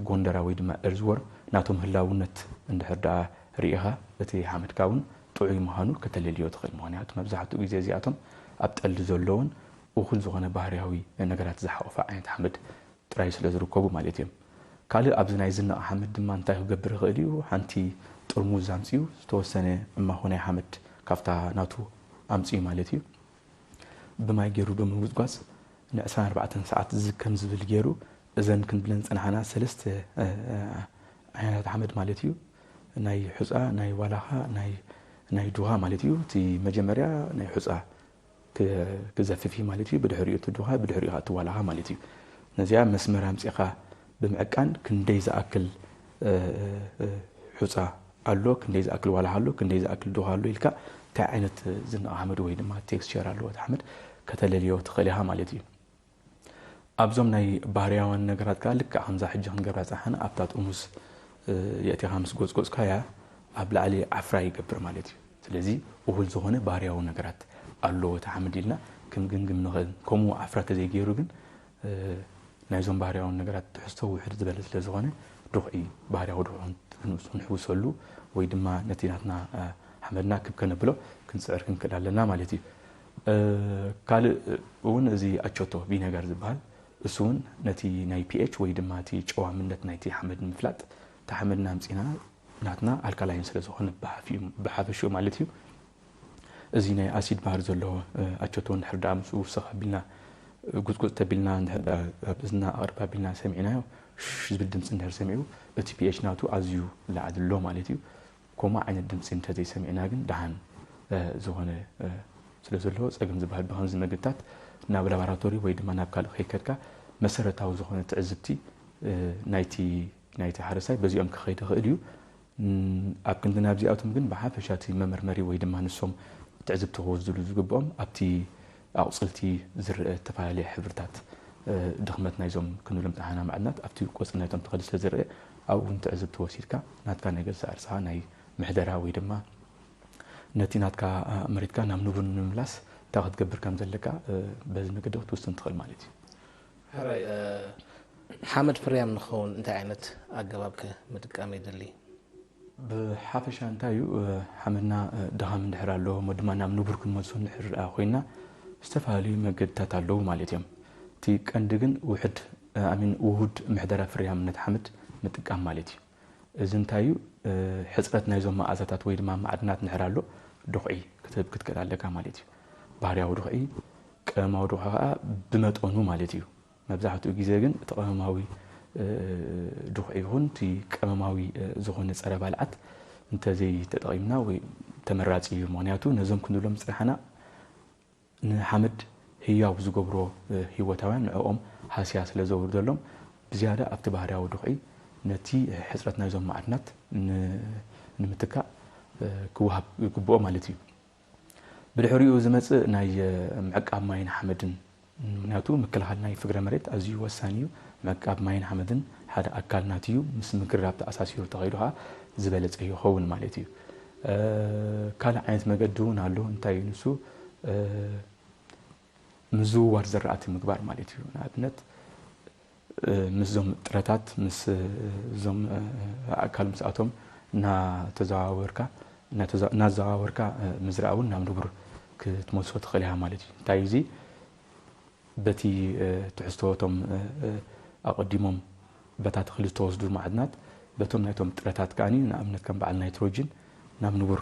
ጎንደራ ወይ ድማ ኤርዝወርም ናቶም ህላውነት እንድሕር ደኣ ርኢኻ እቲ ሓመድካ እውን ጥዑይ ምዃኑ ከተለልዮ ትኽእል። ምኽንያቱ መብዛሕትኡ ግዜ እዚኣቶም ኣብ ጠሊ ዘለውን እኹል ዝኾነ ባህርያዊ ነገራት ዝሓቆፈ ዓይነት ሓመድ ጥራይ ስለ ዝርከቡ ማለት እዮም። ካልእ ኣብዚ ናይ ዝናቕ ሓመድ ድማ እንታይ ክገብር ይኽእል እዩ? ሓንቲ ጥርሙዝ ኣምፅኡ ዝተወሰነ እማኾ ናይ ሓመድ ካብታ ናቱ ኣምፅኡ ማለት እዩ። ብማይ ገይሩ ብምጉዝጓዝ ንዕስራን ኣርባዕተን ሰዓት ዝከም ዝብል ገይሩ እዘን ክንብለን ዝፀናሓና ሰለስተ ዓይነታት ሓመድ ማለት እዩ ናይ ሑፃ ናይ ዋላኻ ናይ ዱኻ ማለት እዩ። እቲ መጀመርያ ናይ ሑፃ ክዘፍፍ ማለት እዩ። ብድሕሪኡ እቲ ዱኻ ብድሕሪኡ እቲ ዋላኻ ማለት እዩ። ነዚኣ መስመር ኣምፂኻ ብምዕቃን ክንደይ ዝኣክል ሑፃ ኣሎ፣ ክንደይ ዝኣክል ዋላኻ ኣሎ፣ ክንደይ ዝኣክል ዱኻ ኣሎ ኢልካ እንታይ ዓይነት ዝንቕ ሓመድ ወይ ድማ ቴክስቸር ኣለዎ እቲ ሓመድ ከተለልዮ ትኽእል ኢኻ ማለት እዩ። ኣብዞም ናይ ባህርያውያን ነገራት ከዓ ልክዕ ከምዛ ሕጂ ክንገብራ ፀሓና ኣብታ ጥርሙዝ የእቲኻ ምስ ጎፅጎፅካያ ኣብ ላዕሊ ዓፍራ ይገብር ማለት እዩ። ስለዚ እኹል ዝኾነ ባህርያዊ ነገራት ኣለዎ እቲ ሓመድ ኢልና ክንግምግም ንኽእል። ከምኡ ዓፍራ ተዘይገይሩ ግን ናይዞም ባህርያውን ነገራት ትሕዝቶ ውሕድ ዝበለ ስለ ዝኾነ ድኹዒ ባህርያዊ ድኹዒ ክንሕውሰሉ ወይ ድማ ነቲ ናትና ሓመድና ክብ ከነብሎ ክንፅዕር ክንክእል ኣለና ማለት እዩ። ካልእ እውን እዚ ኣቸቶ ቪነጋር ዝበሃል እሱ እውን ነቲ ናይ ፒኤች ወይ ድማ እቲ ጨዋምነት ናይቲ ሓመድ ንምፍላጥ እቲ ሓመድና ኣምፂና ናትና ኣልካላይን ስለ ዝኾነ ብሓፊኡ- ብሓፈሽኡ ማለት እዩ። እዚ ናይ ኣሲድ ባህሪ ዘለዎ ኣቸቶ እንድሕር ደኣ ምስኡ ውስኽ ኣቢልና፣ ጉጽጉጽ ተቢልና እንድሕር ደኣ ኣብ እዝና ኣቕርብ ኣቢልና ሰሚዕናዮ፣ ሽሽ ዝብል ድምፂ እንድሕር ሰሚዑ፣ እቲ ፒኤች ናቱ ኣዝዩ ላዕሊ ኣሎ ማለት እዩ። ከምኡ ዓይነት ድምፂ እንተዘይሰሚዕና ግን ደሓን ዝኾነ ስለ ዘለዎ ጸገም ዝበሃል። ብኸምዚ መገድታት ናብ ላቦራቶሪ ወይ ድማ ናብ ካልእ ከይከድካ መሰረታዊ ዝኾነ ትዕዝብቲ ናይቲ ናይቲ ሓረሳይ በዚኦም ክኸይድ ይኽእል እዩ። ኣብ ክንዲ ናብዚኣቶም ግን ብሓፈሻ እቲ መመርመሪ ወይ ድማ ንሶም ትዕዝብቲ ክወስድሉ ዝግብኦም ኣብቲ ኣቑፅልቲ ዝረአ ዝተፈላለየ ሕብርታት ድኽመት ናይዞም ክንብሎም ጸሓና ማዕድናት ኣብቲ ቆጽሊ ናይቶም ተኸሊ ስለ ዝረአ ኣብኡ እውን ትዕዝብቲ ወሲድካ ናትካ ናይ ገዛእ ርእስኻ ናይ ምሕደራ ወይ ድማ ነቲ ናትካ መሬትካ ናብ ንቡር ንምምላስ እንታይ ክትገብር ከም ዘለካ በዚ መገዲ ክትውስን ትኽእል ማለት እዩ። ሕራይ ሓመድ ፍርያም ንኸውን እንታይ ዓይነት ኣገባብ ከ ምጥቃም የድሊ? ብሓፈሻ እንታይ እዩ ሓመድና ድኻም እንድሕር ኣለዎ እሞ ድማ ናብ ንቡር ክንመልሶ እንድሕር ኮይና ዝተፈላለዩ መገድታት ኣለዉ ማለት እዮም። እቲ ቀንዲ ግን ውሕድ ኣሚን ውሁድ ምሕደራ ፍርያምነት ሓመድ ምጥቃም ማለት እዩ። እዚ እንታይ እዩ? ሕፅረት ናይዞም መኣዛታት ወይ ድማ ማዕድናት እንድሕር ኣሎ ድኹዒ ክትህብ ክትክእል ኣለካ ማለት እዩ። ባህርያዊ ድኹዒ፣ ቀመማዊ ድኹዒ ከዓ ብመጠኑ ማለት እዩ። መብዛሕትኡ ግዜ ግን እቲ ቀመማዊ ድኹዒ ይኹን እቲ ቀመማዊ ዝኾነ ፀረ ባልዓት እንተዘይተጠቒምና ወይ ተመራፂ እዩ። ምክንያቱ ነዞም ክንብሎም ዝፀናሕና ንሓመድ ህያው ዝገብሮ ህይወታውያን ንዕኦም ሃስያ ስለ ዘውርደሎም ብዝያዳ ኣብቲ ባህርያዊ ድኹዒ ነቲ ሕፅረት ናይዞም ማዕድናት ንምትካእ ክወሃብ ይግብኦ ማለት እዩ። ብድሕሪኡ ዝመፅእ ናይ ምዕቃብ ማይን ሓመድን ምክንያቱ ምክልኻል ናይ ፍግረ መሬት ኣዝዩ ወሳኒ እዩ። ምዕቃብ ማይን ሓመድን ሓደ ኣካል ናቲ እዩ። ምስ ምግራብ ተኣሳሲሩ ተኸይዱ ከዓ ዝበለፀ ይኸውን ማለት እዩ። ካልእ ዓይነት መገዲ እውን ኣሎ። እንታይ እዩ ንሱ? ምዝውዋር ዘራእቲ ምግባር ማለት እዩ። ንኣብነት ምስዞም ጥረታት ምስዞም ኣካል ምስኣቶም እናተዘዋወርካ እናዘዋወርካ ምዝራእ እውን ናብ ንቡር ክትመልሶ ትኽእል ኢኻ ማለት እዩ። እንታይ እዚ በቲ ትሕዝቶቶም ኣቐዲሞም በታ ተኽሊ ዝተወስዱ ማዕድናት በቶም ናይቶም ጥረታት ከኣ ንኣብነት ከም በዓል ናይትሮጅን ናብ ንቡር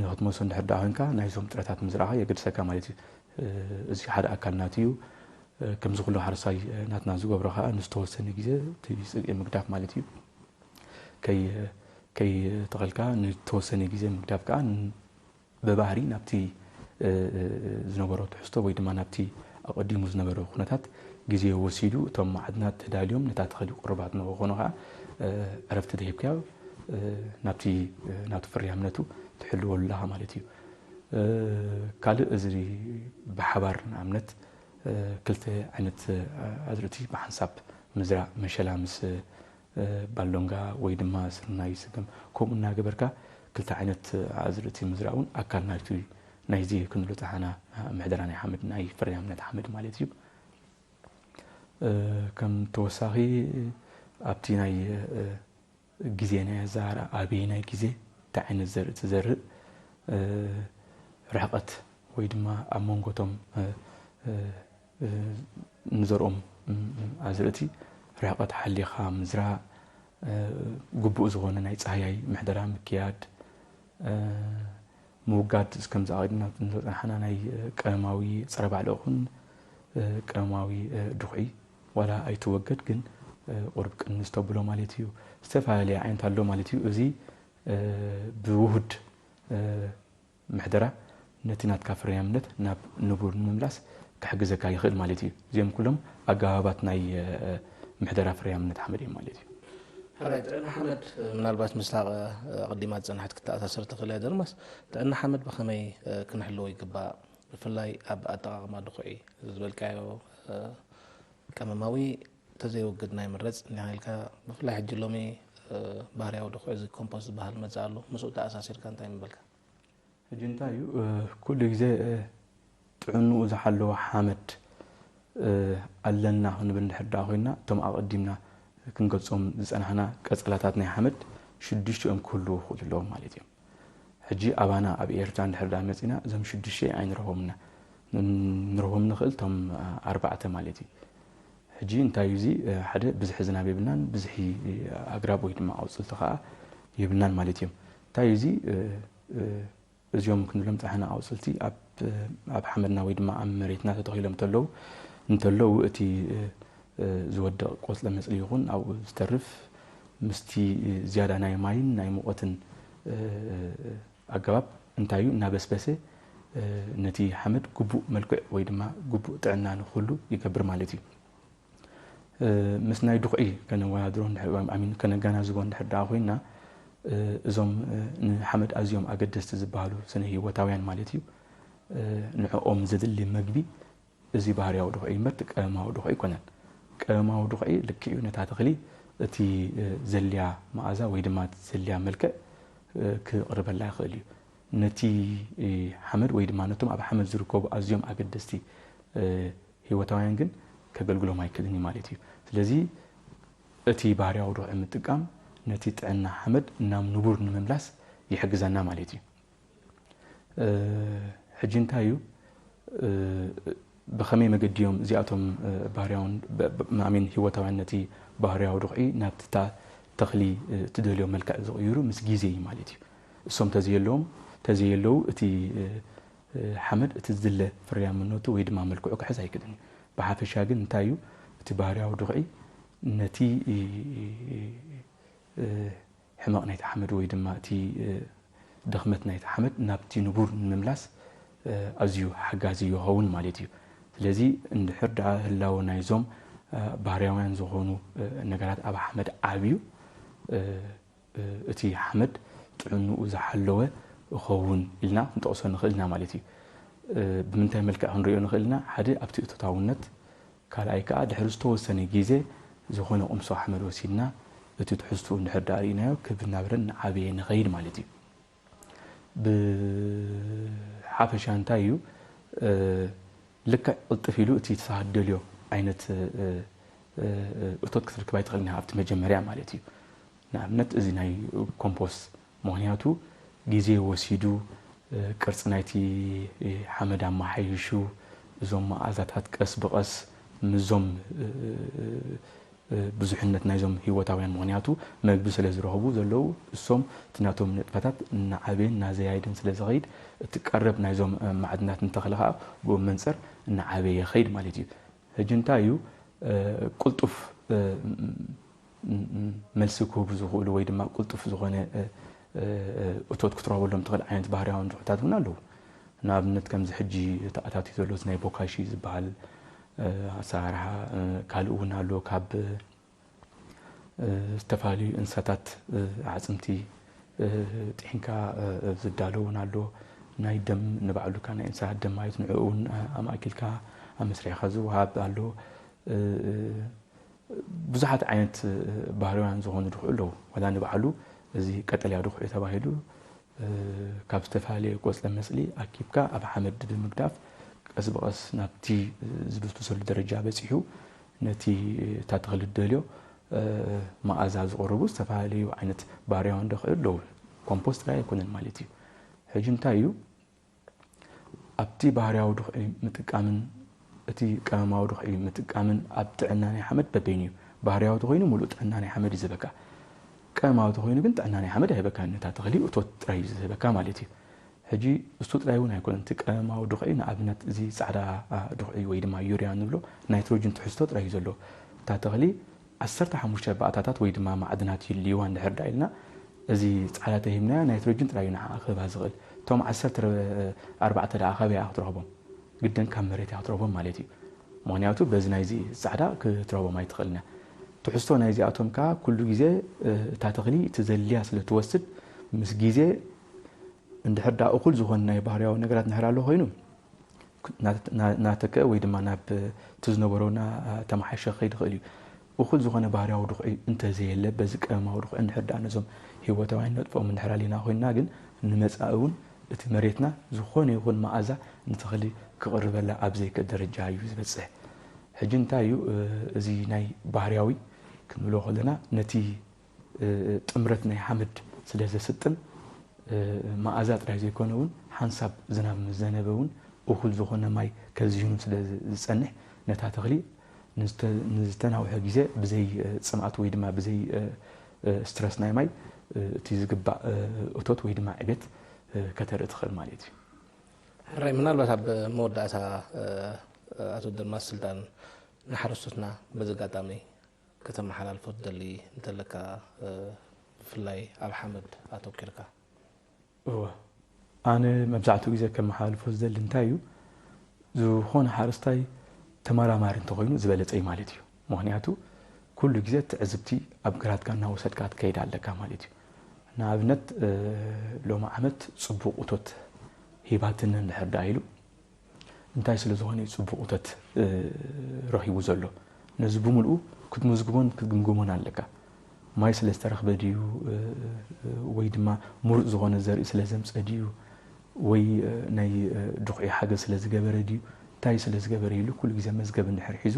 ንክትመልሶ እንድሕር ደኣ ኮንካ ናይዞም ጥረታት ምዝራእኻ የገድሰካ ማለት እዩ። እዚ ሓደ ኣካል ናት እዩ። ከምዚ ኩሉ ሓረሳይ ናትና ዝገብሮ ከዓ ንዝተወሰነ ግዜ እቲ ጽግዒ ምግዳፍ ማለት እዩ። ከይ ተኸልካ ንተወሰነ ግዜ ምግዳፍ ከዓ ብባህሪ ናብቲ ዝነበሮ ትሕዝቶ ወይ ድማ ናብቲ ኣቐዲሙ ዝነበረ ኩነታት ግዜ ወሲዱ እቶም ማዕድናት ተዳልዮም ነታ ተኸሊ ቅሩባት ንክኾኑ ከዓ ዕረፍቲ ደሂብካዮ ናብቲ ናብቲ ፍርያምነቱ ትሕልወሉ ኣለኻ ማለት እዩ። ካልእ እዚ ብሓባር ንኣብነት ክልተ ዓይነት ኣዝርእቲ ብሓንሳብ ምዝራእ መሸላ ምስ ባሎንጋ ወይ ድማ ስርናይ ስገም ከምኡ እናገበርካ ክልተ ዓይነት ኣዝርእቲ ምዝራእ እውን ኣካል ናይቲ ናይዚ ክንብሎ ጸሓና ምሕደራ ናይ ሓመድ ናይ ፍርያምነት ሓመድ ማለት እዩ። ከም ተወሳኺ ኣብቲ ናይ ግዜ ናይ ኣዘራርኣ ኣበየናይ ግዜ እንታይ ዓይነት ዘርኢ ትዘርእ ርሕቐት ወይ ድማ ኣብ መንጎቶም ንዘርኦም ኣዝርእቲ ርሕቐት ሓሊኻ ምዝራእ ግቡእ ዝኾነ ናይ ፃህያይ ምሕደራ ምክያድ ምውጋድ እስከም ዝኣቕድና ንዘፅናሕና ናይ ቀመማዊ ፀረ ባዕሎ ይኹን ቀመማዊ ድኹዒ ዋላ ኣይትወገድ ግን ቁርብ ቅንስ ተብሎ ማለት እዩ። ዝተፈላለየ ዓይነት ኣሎ ማለት እዩ። እዚ ብውሁድ ምሕደራ ነቲ ናትካ ፍርያምነት ናብ ንቡር ንምምላስ ክሕግዘካ ይኽእል ማለት እዩ። እዚኦም ኩሎም ኣገባባት ናይ ምሕደራ ፍርያምነት ሓመድ እዮም ማለት እዩ። ሕራይ ጥዕና ሓመድ ምናልባት ምስታ ኣቐዲማ ዝጸናሕት ክተኣሳሰር ትኽእል እያ ደርማስ ጥዕና ሓመድ ብኸመይ ክንሕልዎ ይግባእ? ብፍላይ ኣብ ኣጠቓቕማ ድኹዒ ዝበልካዮ ቀመማዊ ተዘይወግድ ናይ ምረጽ እንዲኻ ኢልካ ብፍላይ ሕጂ ሎሚ ባህርያዊ ድኹዒ እዚ ኮምፖስት ዝበሃል መጽእ ኣሎ ምስኡ ተኣሳሲርካ እንታይ ምበልካ? ሕጂ እንታይ እዩ ኩሉ ግዜ ጥዕንኡ ዝሓለወ ሓመድ ኣለና ክንብል እንድሕር ደኣ ኮይና እቶም ኣቐዲምና ክንገልጾም ዝጸናሕና ቀጸላታት ናይ ሓመድ ሽዱሽቲኦም ክህልዉ ይኽእሉ ኣለዎም ማለት እዮም። ሕጂ ኣባና ኣብ ኤርትራ እንድሕር ደኣ መጺና እዞም ሽዱሽተ ኣይንረኽቦምና ንረኽቦም ንኽእል እቶም ኣርባዕተ ማለት እዩ። ሕጂ እንታይ እዩ እዚ ሓደ ብዝሒ ዝናብ የብልናን ብዝሒ ኣግራብ ወይ ድማ ኣውፅልቲ ከዓ የብልናን ማለት እዩ። እንታይ እዚ እዚኦም ክንብሎም ፃሕና ኣውፅልቲ ኣብ ሓመድና ወይ ድማ ኣብ መሬትና ተተኺሎም እንተለዉ እንተለዉ እቲ ዝወድቕ ቆፅለ መፅሊ ይኹን ኣብኡ ዝተርፍ ምስቲ ዝያዳ ናይ ማይን ናይ ሙቐትን ኣገባብ እንታይ እዩ እናበስበሰ ነቲ ሓመድ ግቡእ መልክዕ ወይ ድማ ግቡእ ጥዕና ንክህሉ ይገብር ማለት እዩ። ምስ ናይ ድኹዒ ከነወዳድሮ ከነጋናዝቦ እንድሕር ደኣ ኮይና እዞም ንሓመድ ኣዝዮም ኣገደስቲ ዝበሃሉ ስነ ህይወታውያን ማለት እዩ ንዕኦም ዘድሊ መግቢ እዚ ባህርያዊ ድኹዒ እምበር እቲ ቀመማዊ ድኹዒ ኣይኮነን። ቀመማዊ ድኹዒ ልክዕ እዩ ነታ ተኽሊ እቲ ዘልያ መኣዛ ወይ ድማ ዘልያ መልክዕ ክቕርበላ ይኽእል እዩ። ነቲ ሓመድ ወይ ድማ ነቶም ኣብ ሓመድ ዝርከቡ ኣዝዮም ኣገደስቲ ህይወታውያን ግን ከገልግሎም ኣይክእልን እዩ ማለት እዩ። ስለዚ እቲ ባህርያዊ ድኹዒ ምጥቃም ነቲ ጥዕና ሓመድ ናብ ንቡር ንምምላስ ይሕግዘና ማለት እዩ። ሕጂ እንታይ እዩ ብኸመይ መገዲ እዮም እዚኣቶም ባህርያውን ማሚን ህይወታውያን ነቲ ባህርያዊ ድኹዒ ናብቲ እታ ተኽሊ ትደልዮ መልክዕ ዝቕይሩ ምስ ግዜ እዩ ማለት እዩ። እሶም ተዘየለዎም ተዘየለዉ እቲ ሓመድ እቲ ዝድለ ፍርያምነቱ ወይ ድማ መልክዑ ክሕዝ ኣይክእልን እዩ። ብሓፈሻ ግን እንታይ እዩ እቲ ባህርያዊ ድኹዒ ነቲ ሕመቕ ናይቲ ሓመድ ወይ ድማ እቲ ድኽመት ናይቲ ሓመድ ናብቲ ንቡር ንምምላስ ኣዝዩ ሓጋዚ ይኸውን ማለት እዩ። ስለዚ እንድሕር ደኣ ህላወ ናይዞም ባህርያውያን ዝኾኑ ነገራት ኣብ ሓመድ ዓብዩ እቲ ሓመድ ጥዕንኡ ዝሓለወ ይኸውን ኢልና ክንጠቕሶ ንኽእል ኢና ማለት እዩ። ብምንታይ መልክዕ ክንሪኦ ንኽእል ኢና? ሓደ ኣብቲ እቶታውነት፣ ካልኣይ ከዓ ድሕሪ ዝተወሰነ ግዜ ዝኾነ ቁምሶ ሓመድ ወሲድና እቲ ትሕዝትኡ እንድሕር ደኣ ርኢናዮ ክብ እናበለን እናዓበየ ንኸይድ ማለት እዩ። ብሓፈሻ እንታይ እዩ ልክዕ ቅልጥፍ ኢሉ እቲ ተሳሃት ደልዮ ዓይነት እቶት ክትርክብ ኣይትኽእልን ኣብቲ መጀመርያ ማለት እዩ። ንኣብነት እዚ ናይ ኮምፖስት ምኽንያቱ ግዜ ወሲዱ ቅርፂ ናይቲ ሓመድ ኣመሓይሹ እዞም መኣዛታት ቀስ ብቐስ ምዞም ብዙሕነት ናይዞም ህይወታውያን ምኽንያቱ መግቢ ስለ ዝረኽቡ ዘለዉ እሶም እቲ ናቶም ንጥፈታት እናዓበየን እናዘያየደን ስለ ዝኸይድ እቲ ቀረብ ናይዞም ማዕድናት ንተኽሊ ከዓ ብኡ መንፅር እናዓበየ ይኸይድ ማለት እዩ። ሕጂ እንታይ እዩ ቅልጡፍ መልሲ ክህቡ ዝኽእሉ ወይ ድማ ቅልጡፍ ዝኾነ እቶት ክትረኽበሎም ትኽእል ዓይነት ባህርያውን ድኹዒታት እውን ኣለዉ። ንኣብነት ከምዚ ሕጂ ተኣታትዩ ዘሎ ናይ ቦካሺ ዝበሃል ኣሰራርሓ ካልእ እውን ኣሎ ካብ ዝተፈላለዩ እንስሳታት ኣዕፅምቲ ጥሒንካ ዝዳሎ እውን ኣሎ። ናይ ደም ንባዕሉ ናይ እንስሳት ደም ማለት ንዕኡ እውን ኣማእኪልካ ኣብ መስርሕካ ዝወሃብ ኣሎ። ብዙሓት ዓይነት ባህርያውያን ዝኾኑ ድኹዒ ኣለዉ። ዋላ ንባዕሉ እዚ ቀጠልያ ድኹዒ ተባሂሉ ካብ ዝተፈላለየ ቆፅለ መፅሊ ኣኪብካ ኣብ ሓመድ ብምግዳፍ ቀስ ብቐስ ናብቲ ዝብስብሰሉ ደረጃ በፂሑ ነቲ እታ ተኽሊ እትደልዮ መኣዛ ዝቕርቡ ዝተፈላለዩ ዓይነት ባህርያውያን ድኹዒ ኣለዉ። ኮምፖስት ጥራይ ኣይኮነን ማለት እዩ። ሕጂ እንታይ እዩ ኣብቲ ባህርያዊ ድኹዒ ምጥቃምን እቲ ቀመማዊ ድኹዒ ምጥቃምን ኣብ ጥዕና ናይ ሓመድ በበይኑ እዩ። ባህርያዊ ተኾይኑ ሙሉእ ጥዕና ናይ ሓመድ እዩ ዝህበካ። ቀመማዊ ተኾይኑ ግን ጥዕና ናይ ሓመድ ኣይህበካን። ነታ ተኽሊ እቶት ጥራይ እዩ ዝህበካ ማለት እዩ። ሕጂ እሱ ጥራይ እውን ኣይኮነን። እቲ ቀመማዊ ድኹዒ ንኣብነት እዚ ፃዕዳ ድኹዒ ወይ ድማ ዩርያ ንብሎ ናይትሮጅን ትሕዝቶ ጥራይ እዩ ዘለዎ። እታ ተኽሊ ዓሰርተ ሓሙሽተ ባእታታት ወይ ድማ ማዕድናት ይልይዋ እንድሕር ደኣ ኢልና እዚ ፃዕዳ ተሂብናዮ ናይትሮጅን ጥራይ እዩ ንዓኣ ክህባ ዝኽእል። እቶም ዓሰርተ ኣርባዕተ ደኣ ካበይ ክትረኽቦም? ግደን ካብ መሬት እያ ክትረኽቦም ማለት እዩ። ምኽንያቱ በዚ ናይዚ ፃዕዳ ክትረኽቦም ኣይትኽእልን እያ። ትሕዝቶ ናይዚኣቶም ከዓ ኩሉ ግዜ እታ ተኽሊ እቲ ዘድልያ ስለ ትወስድ ምስ ግዜ እንድሕር ደኣ እኹል ዝኾነ ናይ ባህርያዊ ነገራት እንድሕር ኣሎ ኮይኑ እናተክአ ወይ ድማ ናብ እቲ ዝነበሮ እናተመሓየሸ ክኸይድ ይኽእል እዩ። እኹል ዝኾነ ባህርያዊ ድኹዒ እንተዘየለ በዚ ቀመማዊ ድኹዒ እንድሕር ደኣ ነዞም ህይወታውያን ነጥፍኦም እንድሕር ኣሊና ኮይንና ግን ንመፃኢ እውን እቲ መሬትና ዝኾነ ይኹን መኣዛ ንተኽሊ ክቕርበላ ኣብ ዘይክእል ደረጃ እዩ ዝበፅሕ። ሕጂ እንታይ እዩ እዚ ናይ ባህርያዊ ክንብሎ ከለና ነቲ ጥምረት ናይ ሓመድ ስለ ዘስጥም መኣዛ ጥራይ ዘይኮነ እውን ሓንሳብ ዝናብ ምስ ዘነበ እውን እኹል ዝኾነ ማይ ከዝይኑ ስለ ዝፀንሕ ነታ ተኽሊ ንዝተናውሐ ግዜ ብዘይ ፅምኣት ወይ ድማ ብዘይ ስትረስ ናይ ማይ እቲ ዝግባእ እቶት ወይ ድማ ዕቤት ከተርኢ ትኽእል ማለት እዩ። ሕራይ፣ ምናልባት ኣብ መወዳእታ ኣቶ ደርማስ ስልጣን ንሓረስቶትና በዚ ኣጋጣሚ ከተመሓላልፎ ትደሊ እንተለካ፣ ብፍላይ ኣብ ሓመድ ኣተኪርካ? እወ፣ ኣነ መብዛሕትኡ ግዜ ከመሓላልፎ ዝደሊ እንታይ እዩ፣ ዝኾነ ሓረስታይ ተመራማሪ እንተኾይኑ ዝበለፀ እዩ ማለት እዩ። ምኽንያቱ ኩሉ ግዜ ትዕዝብቲ ኣብ ግራትካ እናወሰድካ ትከይድ ኣለካ ማለት እዩ። ንኣብነት ሎሚ ዓመት ፅቡቕ እቶት ሂባትኒ እንድሕር ደኣ ኢሉ እንታይ ስለ ዝኾነ እዩ ፅቡቕ እቶት ረኺቡ ዘሎ? ነዚ ብምልኡ ክትምዝግቦን ክትግምግሞን ኣለካ። ማይ ስለ ዝተረኽበ ድዩ ወይ ድማ ምሩፅ ዝኾነ ዘርኢ ስለ ዘምፀ ድዩ ወይ ናይ ድኹዒ ሓገዝ ስለ ዝገበረ ድዩ እንታይ ስለ ዝገበረ ኢሉ ኩሉ ግዜ መዝገብ እንድሕር ሒዙ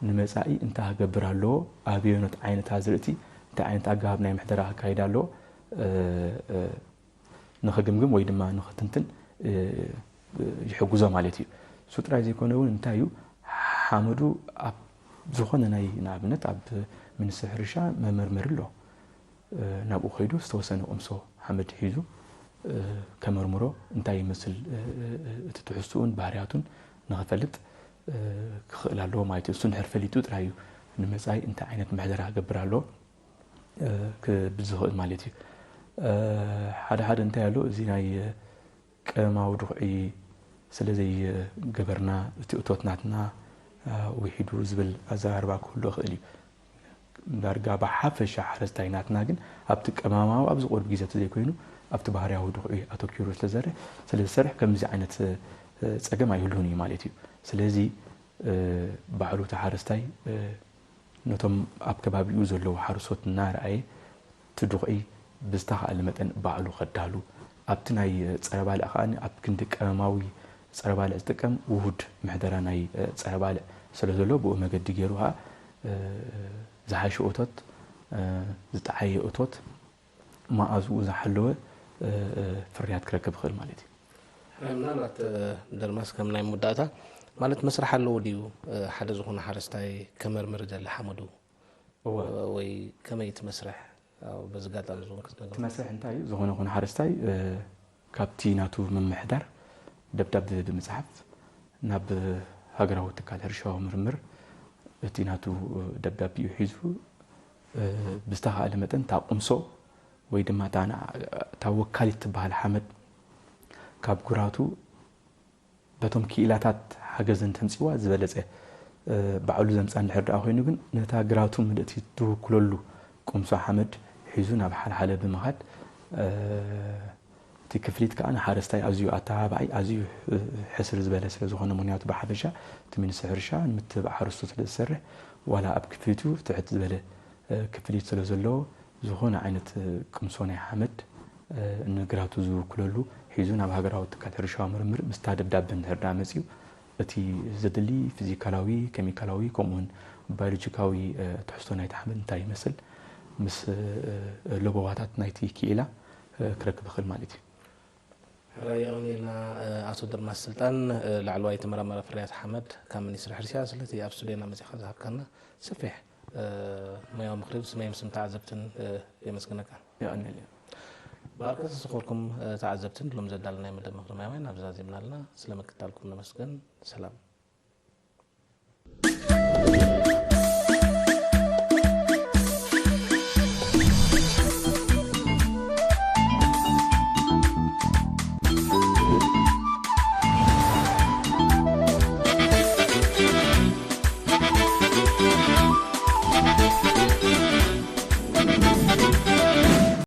ንመፃኢ እንታይ ክገብር ኣለዎ፣ ኣበየኖት ዓይነት ኣዝርእቲ እንታይ ዓይነት ኣገባብ ናይ ምሕደራ ክካይድ ኣለዎ ንኽግምግም ወይ ድማ ንኽትንትን ይሕግዞ ማለት እዩ። እሱ ጥራይ ዘይኮነ እውን እንታይ እዩ ሓመዱ ኣብ ዝኾነ ናይ ንኣብነት ኣብ ሚኒስትሪ ሕርሻ መመርመሪ ኣሎ። ናብኡ ከይዱ ዝተወሰነ ቁምሶ ሓመድ ሒዙ ከመርምሮ እንታይ ይመስል እቲ ትሕዝትኡን ባህርያቱን ንኽፈልጥ ክኽእል ኣለዎ ማለት እዩ። እሱ እንድሕር ፈሊጡ ጥራይ እዩ ንመፃኢ እንታይ ዓይነት ምሕደራ ክገብር ኣለዎ ክብል ዝኽእል ማለት እዩ። ሓደ ሓደ እንታይ ኣሎ እዚ ናይ ቀመማዊ ድኹዒ ስለ ዘይገበርና እቲ እቶት ናትና ውሒዱ ዝብል ኣዘራርባ ክህሉ ይኽእል እዩ። ዳርጋ ብሓፈሻ ሓረስታይ ናትና ግን ኣብቲ ቀመማዊ ኣብዚ ቁሩብ ግዜ ተዘይኮይኑ ኣብቲ ባህርያዊ ድኹዒ ኣተኪሩ ስለዘርሕ ስለ ዝሰርሕ ከምዚ ዓይነት ፀገም ኣይህልውን እዩ ማለት እዩ። ስለዚ ባዕሉ እቲ ሓረስታይ ነቶም ኣብ ከባቢኡ ዘለዉ ሓረስቶት እናረኣየ እቲ ድኹዒ ብዝተኻእለ መጠን ባዕሉ ከዳሉ ኣብቲ ናይ ፀረ ባልዕ ከዓ ኣብ ክንዲ ቀመማዊ ፀረ ባልዕ ዝጥቀም ውሁድ ምሕደራ ናይ ፀረ ባልዕ ስለ ዘሎ ብኡ መገዲ ገይሩ ከዓ ዝሓሸ እቶት ዝጠዓየ እቶት መኣዝኡ ዝሓለወ ፍርያት ክረክብ ይኽእል ማለት እዩ። ምናልባት ደርማስ ከም ናይ መወዳእታ ማለት መስርሕ ኣለዎ ድዩ ሓደ ዝኾነ ሓረስታይ ከመርምር ይደሊ ሓመዱ እወ ወይ ከመይ እቲ መስርሕ በዚ ኣጋጣሚ ዝውን ክትነግር? እቲ መስርሕ እንታይ እዩ? ዝኾነ ይኹን ሓረስታይ ካብቲ ናቱ ምምሕዳር ደብዳቤ ብምፅሓፍ ናብ ሃገራዊ ትካል ሕርሻዊ ምርምር እቲ ናቱ ደብዳቤኡ ሒዙ ብዝተኻእለ መጠን እታ ቁምሶ ወይ ድማ እታ ወካሊት ትበሃል ሓመድ ካብ ግራቱ በቶም ክኢላታት ሓገዝ እንተምፅእዋ ዝበለፀ ባዕሉ ዘምፅኣ እንድሕር ደኣ ኮይኑ ግን ነታ ግራቱ ምልእቲ ትውክለሉ ቁምሶ ሓመድ ሒዙ ናብ ሓልሓለ ብምኻድ እቲ ክፍሊት ከዓ ንሓረስታይ ኣዝዩ ኣተባባዒ ኣዝዩ ሕስር ዝበለ ስለ ዝኾነ ምክንያቱ ብሓፈሻ እቲ ሚኒስትሪ ሕርሻ ንምትብባዕ ሓረስቶት ስለ ዝሰርሕ ዋላ ኣብ ክፍሊቱ ትሕት ዝበለ ክፍሊት ስለ ዘለዎ ዝኾነ ዓይነት ቅምሶ ናይ ሓመድ ንግራቱ ዝውክለሉ ሒዙ ናብ ሃገራዊ ትካል ሕርሻዊ ምርምር ምስታ ደብዳበ እንድሕር ደኣ መፅዩ እቲ ዘድሊ ፊዚካላዊ፣ ኬሚካላዊ ከምኡውን ባዮሎጂካዊ ትሕዝቶ ናይቲ ሓመድ እንታይ ይመስል ምስ ለበዋታት ናይቲ ክኢላ ክረክብ ይኽእል ማለት እዩ። ሕራይ የቐንየልና ኣቶ ድርማስ ስልጣን ላዕለዋይ ተመራማሪ ፍርያት ሓመድ ካብ ሚኒስትሪ ሕርሻ ስለቲ ኣብ ስቱድዮና መፂኻ ዝሃብካና ሰፊሕ ሞያዊ ምኽሪ ብስመይ ምስም ተዓዘብትን የመስግነካ። የቐንየልና። ብኣርከ ተዝኸርኩም ተዓዘብትን ሎም ዘዳለናይ መደብ ምኽሪ ማይ ማይ ናብ ዛዚምና ኣለና። ስለ ምክታልኩም ነመስግን። ሰላም።